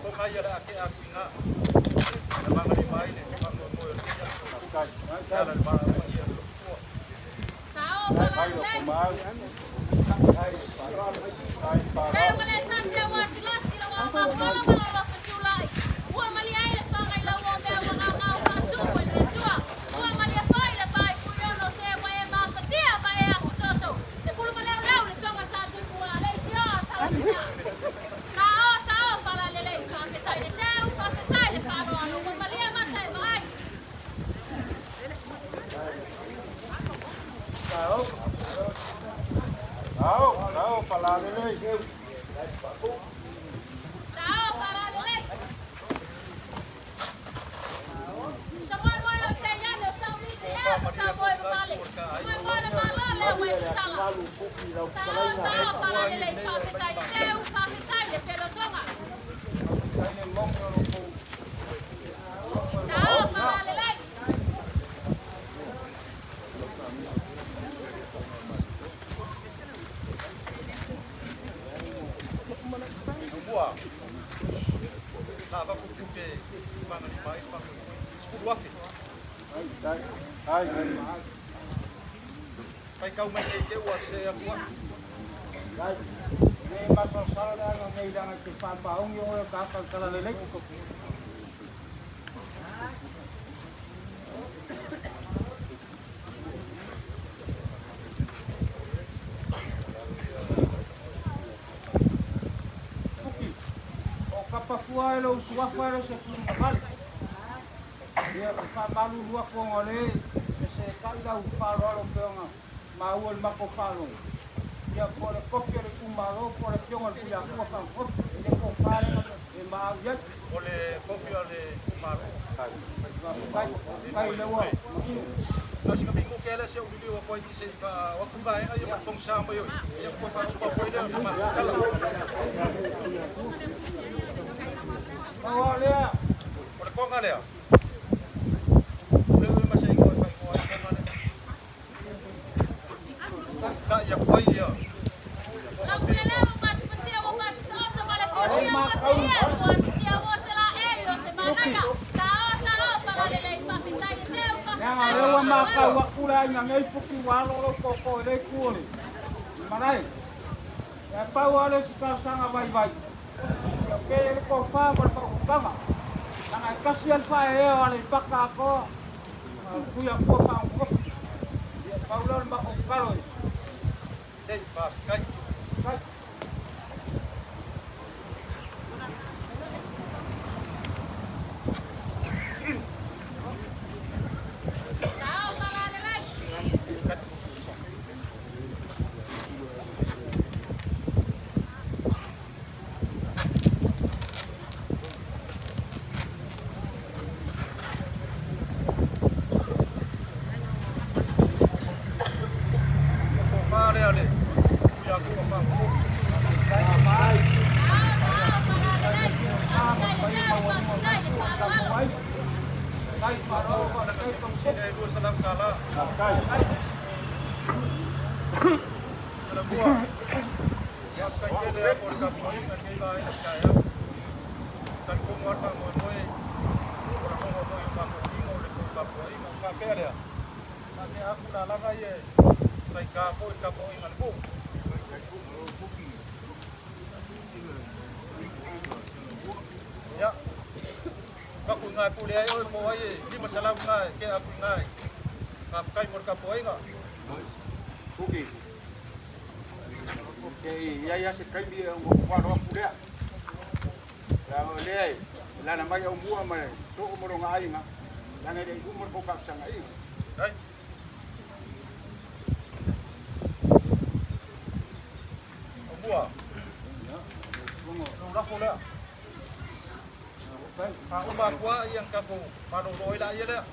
Toga ia le a tea atu i ina. Na magalima ai le faamoemoe o lenei aso. E ala i le valaau paia o le loomatua. Sao falalelei. Teu ma le tasi au atulasi le wao mafola ma lolo fatulai. Ua malia ai le whangai lau o mea ua ngau ngau whātupu e le tua. Ua malia foi le whai puiono se wa e mafatia ma e akutoto. Te pulu ma leo leo le tonga sa tupua le tio tau. Sao sao falalelei. Whawhetai le teu, whawhetai le whanoano. Ua malia mata e maai. Sao falalelei. Sa moe moe o te iane o sau miti e Tofa ma sa malia moe foi lenai mamale. tu o le ta Sa aiga. moe moe le malo lea ua e tatala. Sao sao falalelei. Nei o le Whawhetai le faigata. teu, whawhetai le pelotonga. Sao falalelei. Aumua, na avatu tupe magalima ai le faamoemoe. 10,000. Faitau mai nei te ua se atu atu. maua i le matou faalogo, ia po o le tofi o le itumalo po o le afioga i le Tuiatua Fagatofi, e le tofa lea e maau i ai. O le tofi o le itumalo. Faafetai, faafetai o lea ua manino. Na o sina minute lea se i ou liliu atu ai se i faaoo atu vaega ia ma le pogisa mai o i, ia ona toe faauma atu ai lea o le matou tala. Pau lava lea. O le toga lea. O le ma se igoa e faaigoa ai le toga lea. Tai atu ai ia. Leaga o lea ua matau atu le aiga nei puki ua alo lou tootoo i lea itu o le malae. Ae pau lava le isi talosaga vaivai, ia pe i ai le tofa ma le faautautaga, leaga e tasi lava le faaeaea o Aleipata atoa ma Tuiatua faagogofi. Ia pau lea o le matou tatalo i. Nei, faafetai. Faafetai. Tofa lea le Tuiatua faagogofi. E $200. Talamua. Faafetai tele lava mo le tapuaiga i lenei vaega i taeao. Talitonu lava le faamoemoe o lagona foi o matou tino i le tou tapuaiga. Ona faapea lea, sa tea atu lalaga ia e faigā foi le tapuaiga a le nuu. Ia, atu i ina e pule ai oe po o ai e 500 ina e tea atu i ina e faafetai mo le tapuaiga. Fuki. Ke i ai a se taimi e ua alo atu lea. Leaga o lea e lana mai au mua ma le soo ma lona aiga, leaga e le i uma le tou faafesagaiga. Ai. Aumua. Lou lafo lea. Faauma atu lava ia ona tatou malolo ai laia lea.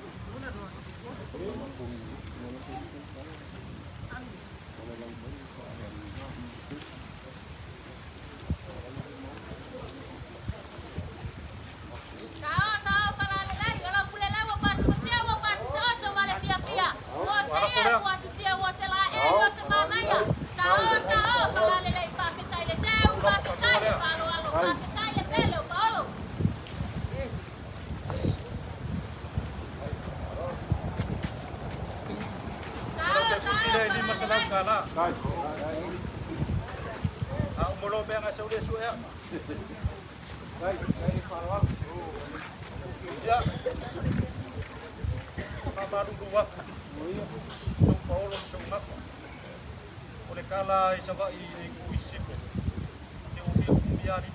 Lea e $500. A uma loa mea gasa ule sue a. Ia. Faamalulu atu. Sou paolo ma sou gafa. O le tala i Savaii i le itu i sisifo. Te umi umi alii.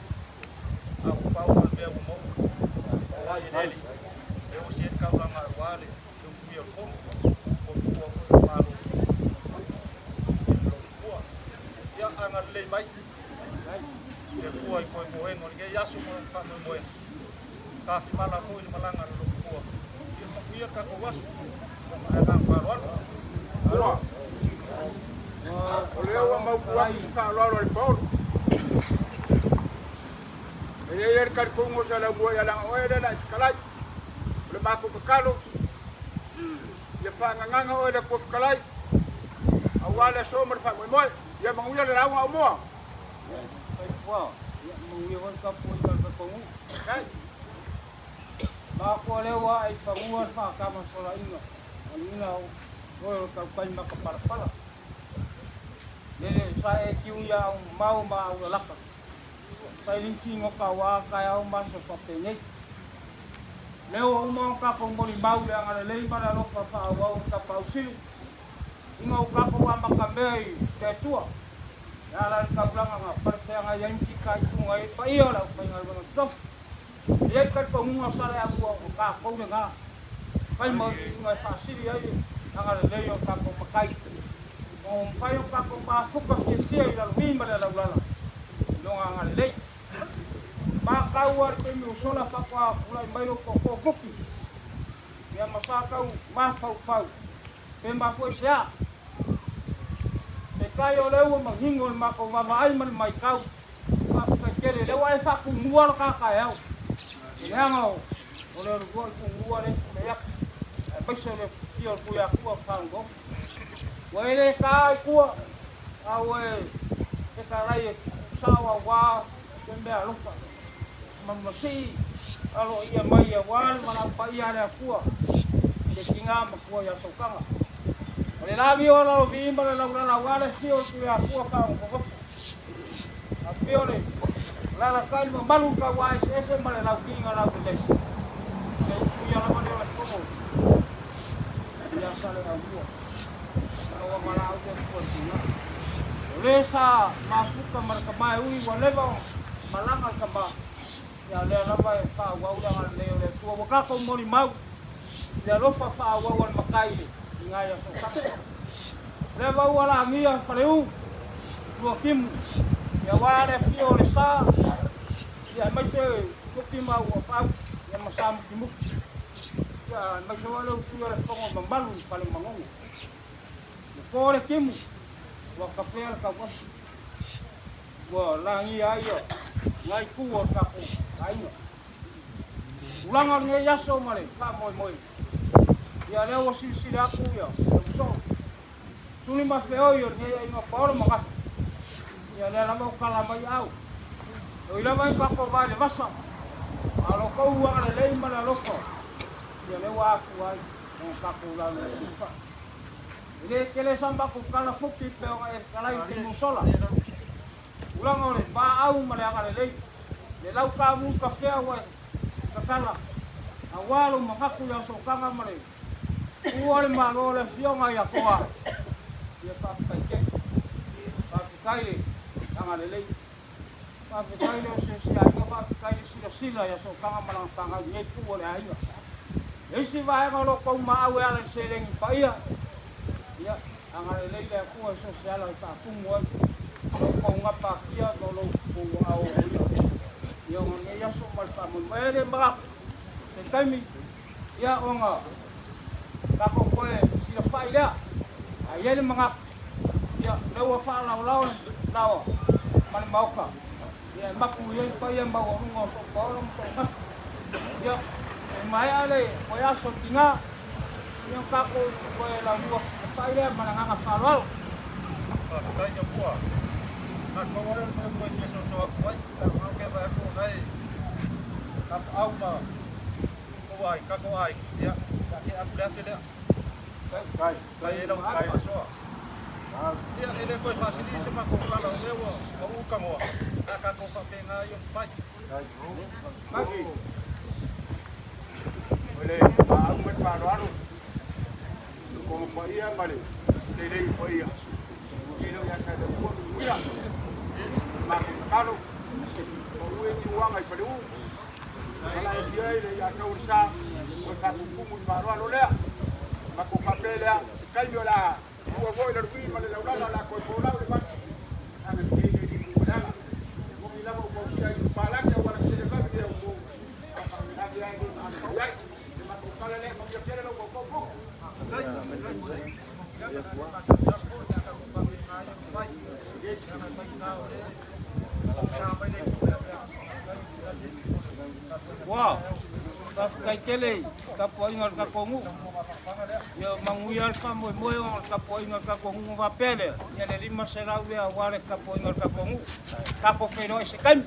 A ua pau ma le mea ua maua. O ai e le alii. E osi ai le taulaga aua le utuia o le fono. O tua foi o le Malo i lou tua. Ia agalelei mai le Atua i moemoega o lenei aso ma lona faamoemoega. Tafimala foi le malaga a le lou tua. Ia manuia le tatou aso. Ma le agaga faaaloalo. Ua. O lea ua mautu atu se faaaloalo a le paolo. E i ai le talitonuga o Saleaumua ia leaga oe lea la e fetalai. O le matou tatalo, ia faagagaga oe e le Atua fetalai, aua le aso ma le faamoemoe. Ia manuia le lauga Aumua. Faifua, ia manuia foi le tapuaiga a le tatou nuu. Matou lea ua ae i fanua le faatamasolaiga o luga o oe o le tautai matapalapala. Lele sa e tiu ia au mamao ma au lalaka. Sa e lisi gota aua taeao ma aso faapenei. Lea ua uma ona tatou molimau i le agalelei ma le alofa faaauau o Tapausili ina ua tatou amatamea i le Atua e ala i le taulaga na palefeagai ai ma fitaituga ai le paia o le aufaigaluega totofi. E i ai le talitonuga o Saleaaumua o tatou lena fai ma iuga e faasili ai le agalelei o tatou matai. Ma ua mafai ona tatou mafuta fiafia i lalovi ma le alaulala i Lona agalelei. Matau lava i le taimi ua sola faatoa tulai mai lou tootoo Fuki, ia ma sa tau mafaufau pe mafua i se a. Peitai o lea ua manino i le matou vaavaai ma le maitau, faafetai tele, lea ua e faatumua le ta taeao i le aga o le uluai tumua lea e tulai atu, aemaise o le fia o le Tuiatua ma Faalogologo. Ua e le ta i tua, a ua e fetalai e tuusao aua se mea alofa ma masii aloaia mai aua le valaau paia a le Atua i le tina matua ia Sautaga. O le lagi o Alalovi ma le laulala aua le afio o le Tuiatua faaogofogofu. Afio le alalatai le mamalu tauaeseese ma le laukiga laulelei. Le usuia lava lea o le fono ia Saleaaumua. Ma ua valaau le Atua i le tina. O le sa mafuta ma le tama e ui ua leva ona malaga le tama, ia lea lava e faaauau le agalelei o le Atua. Ua tatou molimau i le alofa faaauau a le Matai i le tina ia Sautaga. O lea vau ua lagia Faleu, Luakimu, ia aua le afio o le sa, ia aemaise Fuki ma Uafaau, ia ma Samutimuti, ia aemaise foi le usui o le fono mamalu i Falemanono. Ua po le timu, ua tafea le tauafu, ua lagia ai ia nai itu o le tatou aiga. Tulaga o lenei aso ma le faamoemoe, ia lea ua silasila atu ia le usoo, suli ma feoi o lenei aiga Paolo ma Gafa, ia lea lava ua tala mai au. E ui lava i tatou va i le vasa, a o lo outou agalelei ma le alofa, ia lea ua afua ai ona tatou lalolasifa. E le tele sa matou tala fuki pe ona e talai i te musola. Tulaga o le vaau ma le agalelei, le lau taamu tafea ua e tatala, aua lou manatu i asotaga ma le ua le Malo o le Afioga ia Toa, ia faafetai tele. Faafetai le agalelei, faafetai le eseese aiga, faafetai le silasila i asotaga ma lana fanau i lenei puu o le aiga. Le isi vaega o lo o tou maau e ala i seleni paia, ia agalelei le Atua i so o se ala e faatumu ai lo outou gapatia ma lo outou aao oia. Ia ona lenei aso ma le faamoemoe e le manatu se taimi, ia ona tatou toe silafai lea. Ae i ai le manatu, ia lea ua faalaolao le laoa ma le maota, ia e mapu i ai le paia maualuga o Soopaolo ma Soogafa. Ia, e maea le toe aso tina, ia tatou toe laulua fai lea ma le agaga faaaloalo. Faafetai Iapua. Na pau lava lea o le mea e toe fia soso atu ai, leaga ou te vaai atu o la e tapaau ma tou aiga, tatou aiga, ia, o le a tea atu le afe lea. Kai e lau faasoa. Ia, e le toe faasili se matou tala o lea ua pau tanoa, a tatou faapena ia ona fai. O le faau ma le faaaloalo, le komo paia ma le lelei paia. Tino ia sa le ua uia. Matou tatalo, pau e niuaga i Faleu. Ala e fia ai le ia tau le sa, o le faatutumu i le faaaloalo lea. Matou faapea lea, se taimi o le a ua foi le lui ma le laulala o le a toe folau le vatu. Ana le le lifu ma le ala. Moni lava ua fausia i palagi au ala tele vave lea ua ave ai le matou ai. Le matou tala lea manuia tele lau kou kou. Ua faafetai tele i tapuaiga a le tatou nuu. Ia manuia le faamoemoe o le tapuaiga a le tatou nuu ona faapea lea, ia le 500 lea aua le tapuaiga a le tatou nuu. Tatou feiloai i se taimi.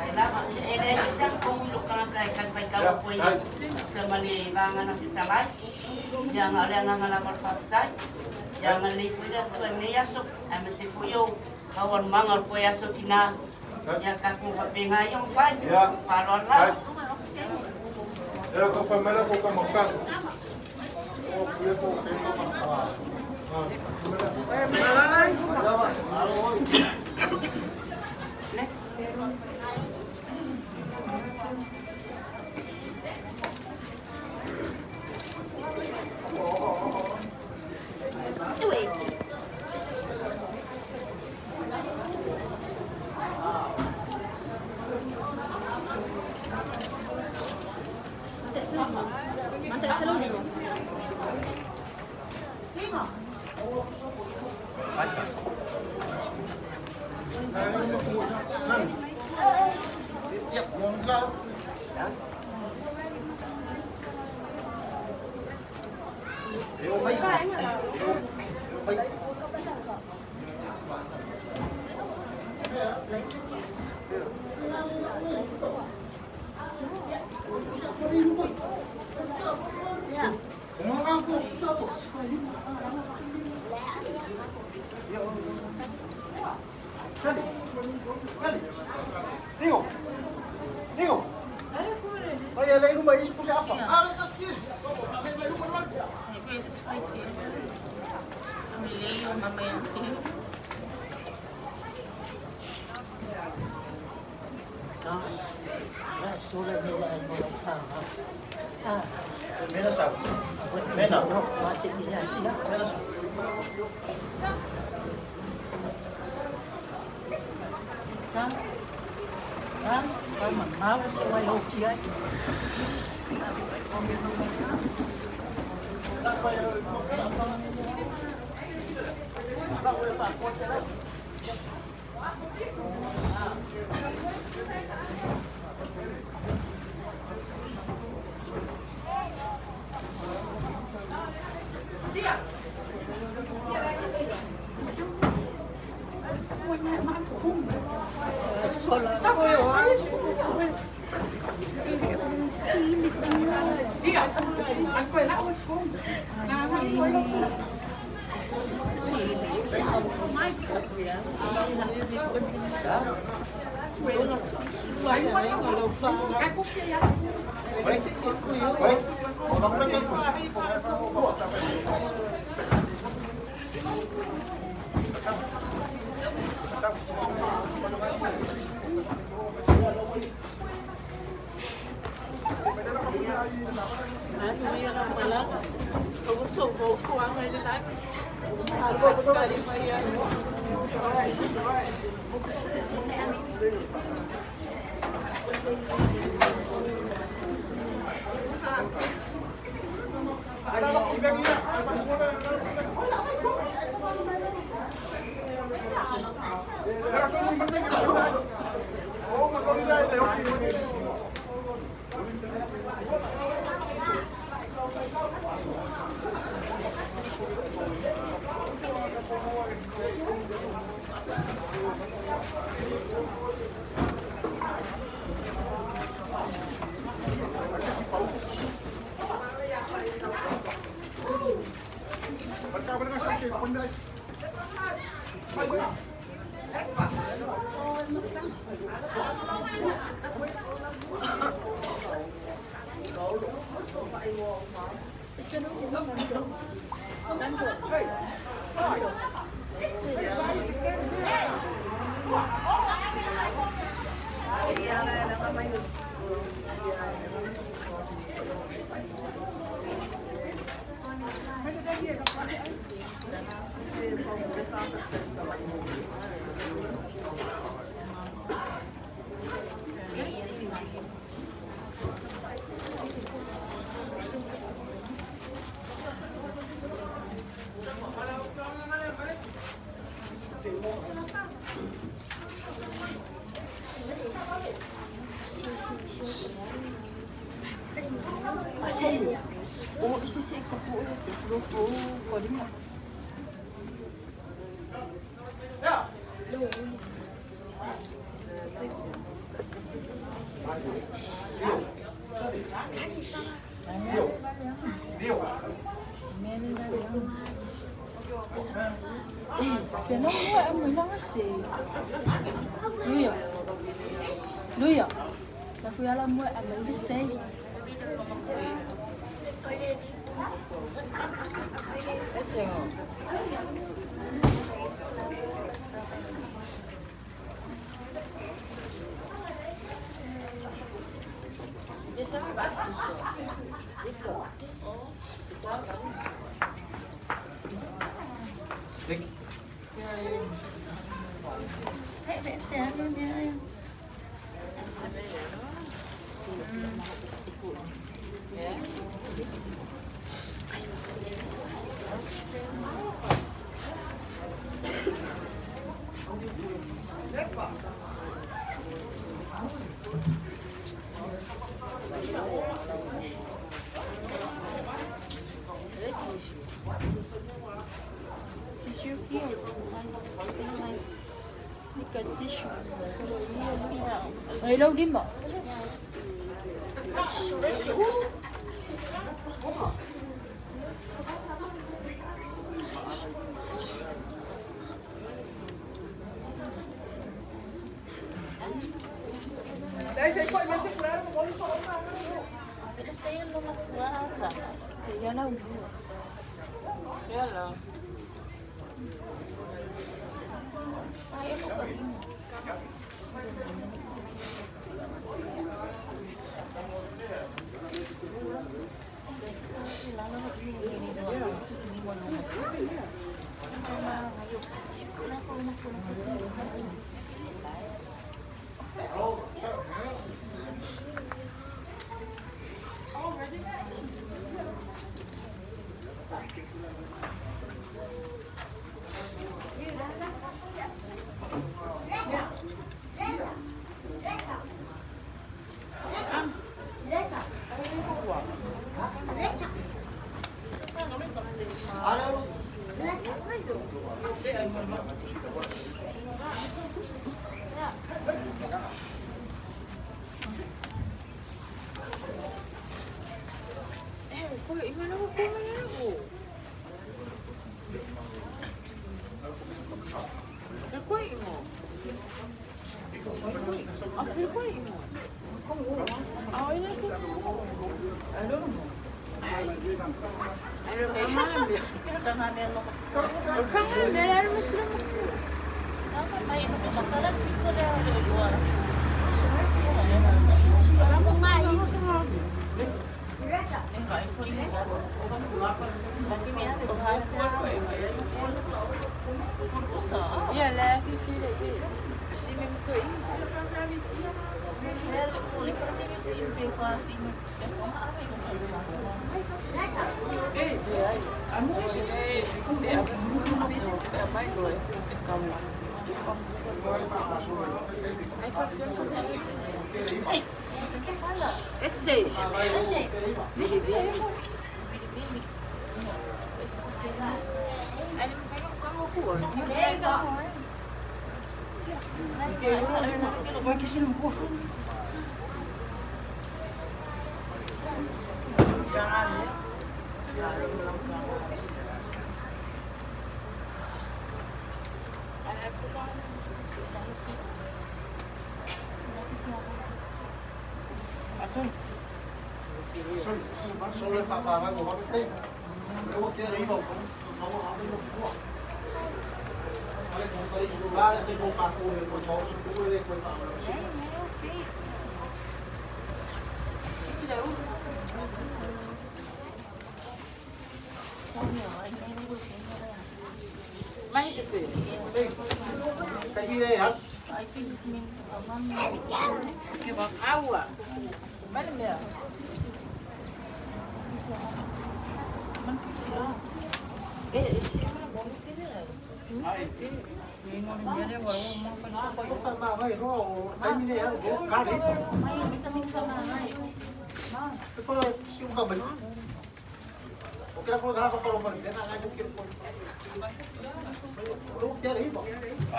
E le sa ko lo ka ka ka fai ka ko i sa mali vanga na fitalai. Ia nga le nga la mar fatai. Ia nga le fui la tu ne aso a me se fui o kawan manga ko aso tina. Ia ka ku fa penga yo fai. Fa lo la. Ia ko fa mela ko ka maka.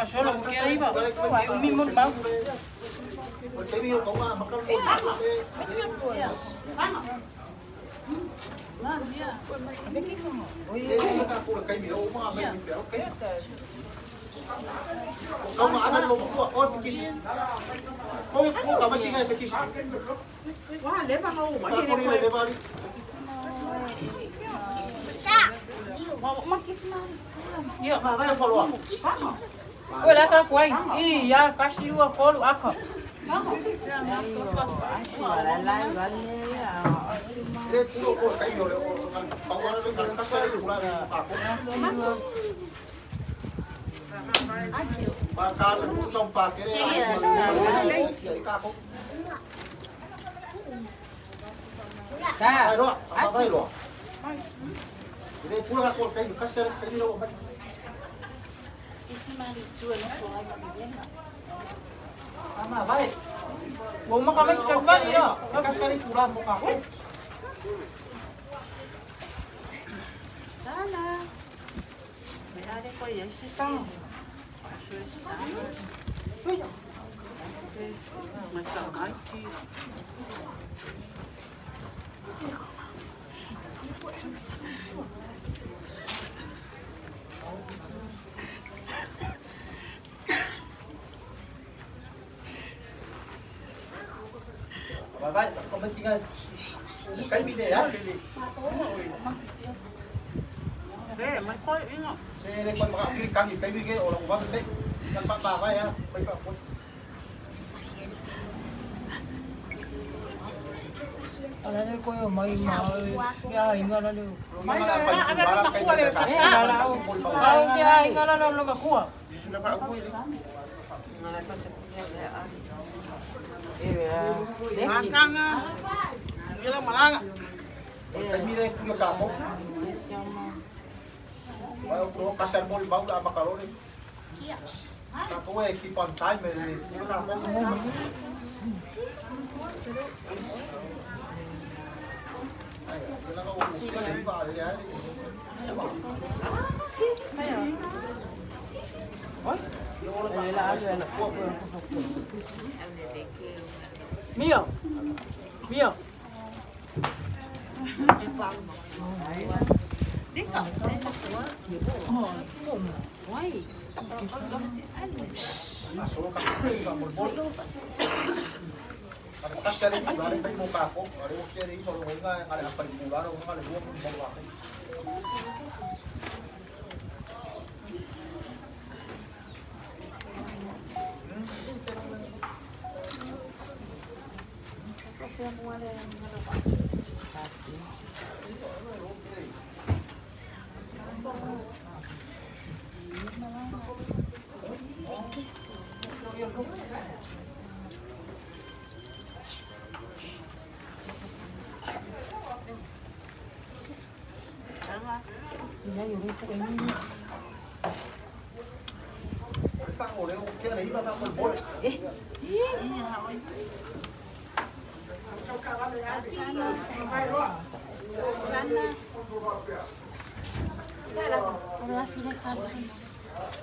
Solo ke iba. Umi mo mau. Oi la ka kuai. I ya kasi ua kolu aka. Ua maka mai sa wali ya. Au ya inga la lo makua. Mio. Mio.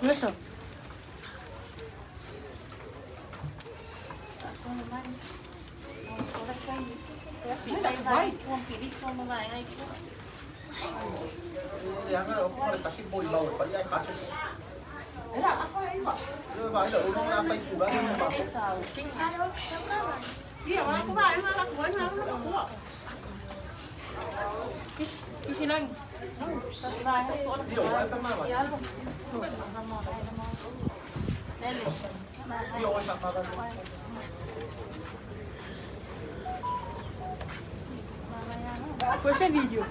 Eso. Kisilang. Questo è video.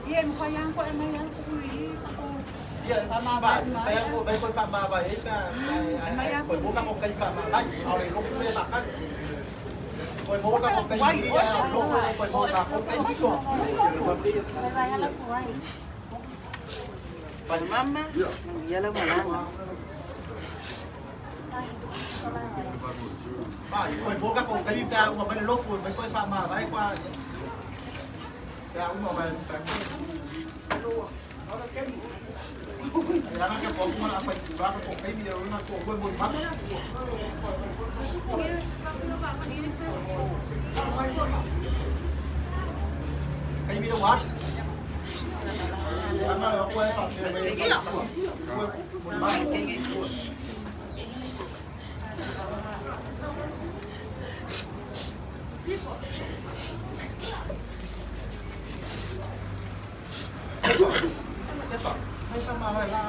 Ia mawhai ang ko e mai ang ko i ko. Ia, ma, fai ko bai ko fa ma vai pa ai ko mo ka ko kai fa ma vai, au le lo ko ma ka. Ko mo ka ko kai ni lo ko mo ka ko kai ni ko. Mama, ia la mama. Ma, ko mo ka ko kai pa ma bai lo ko bai ko fa ma vai qua. Pa ma vai pa. Kailangan ka po kung apa yung baka kung kayo meron na ko ko mo ma. Kayo meron what? Ang mga ko ay fa may ma. Cepat. May tama wala.